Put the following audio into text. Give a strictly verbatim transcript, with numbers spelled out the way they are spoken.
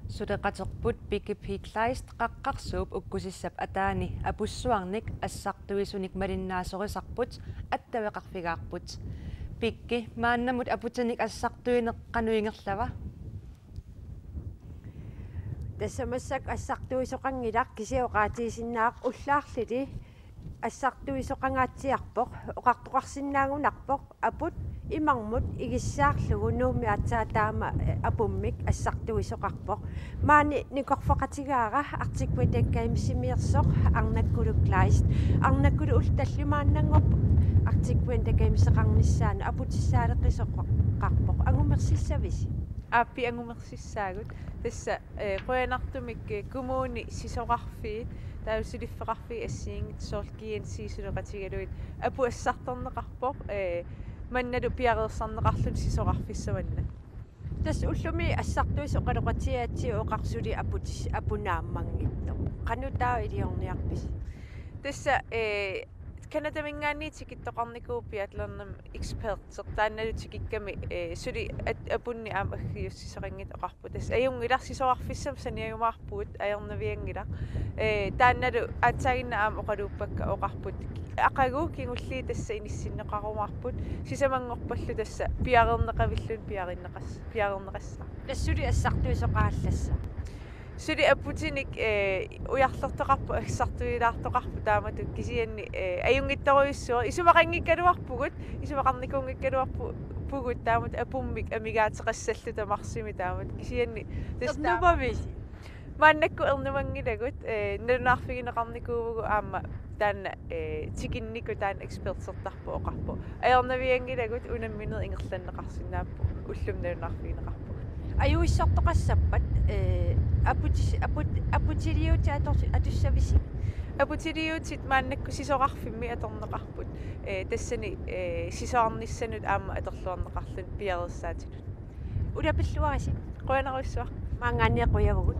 Suleqaterput Pikki P. Kleist Qaqqarsuup ukkusissap ataani apussuarnik assartuisunik malinnaasorisarput attaveqarfigaarput. Pikki, maannamut aputinik assartuineq qanoq ingerlava? Tassa massakkut assartuisoqanngilaq, kisianni oqaatigisinnaavara ullaarlili assartuisoqangaatsiarpoq, oqartoqarsinnaagunarpoq aput imarmut igissaarlugu Nuummi aatsaat taama, eh, apummik assartuisoqarpoq. Maani nikorfaqatigaara Arctic Winter Gamesimiisoq Arnakkulu Kleist. Arnakkulu, ullut tallimaannanngorput Arctic Winter Gameseqarnissaanut aputissaaleqisoqarpoq. Angumersissavisi? Aappi, angumersissaagut. Tassa, eh, qujanartumik, eh, kommuni sisorarfiit, taava suliffeqarfiit assigiinngitsut soorlu G N C suleqatigalugit aput assartorneqarpoq, eh, mannalu piareersarneqarluni sisorarfissaq manna. Tassa ullumi assartuisoq oqaloqatigigatsigu oqarpoq suli aputis-, aput naammanngitsoq. Qanoq taava iliorniarpisi? Tassa, eh, Canadaminngaanniit tikittoqarnikuuvoq biathlonimi ekspertertut, taannalu tikikkami, eh, suli at-, apunnik aamma aggiussisoqanngitsoq oqarpoq. Tassa ajunngilaq, sisorarfissamik saniajumaarpugut, ajornavianngilaq. Eh, taannalu aatsaaginnaq aamma oqaluuppakka oqarput: Aqagu kingulliit tassa inissinneqarumaarput, sisamanngorpallu tassa piareerneqavilluni piareerneqas-, piareerneqassaaq. Tassa suli assartuisoqarallassaaq. Suli aputinik, eh, ujarlertoqarpoq, assartuilaartoqarpoq taamatut, kisianni, eh, ajunngitsorujussuuvoq. Isumaqanngikkaluarpugut, isumaqarnikuunngikkaluarpu-, pugut taamatut apummik amigaateqassalluta marsimi taamatut, kisianni tassa taama-. Ernumavisi? Maannakkut ernumanngilagut, eh, nalunaarfigineqarnikuuvugut aamma taanna, eh, tikinnikut taanna ekspertertarpoq oqarpoq. Ajornavianngilagut, unamminerit ingerlanneqarsinnaapput, ullumi nalunaarfigineqarpugut. Ajuissortoqassappat, eh, aputis-, aput-, aputiliuutit ator-, atussavisi? Aputiliuutit maannakkut sisorarfimmi atorneqarput. Eh, tassani, eh, sisorarnissanut aamma atorluarneqarluni piareersaatinut. Ulapilluarisi. Qujanarsuaq. Maanngaanniit qujavugut.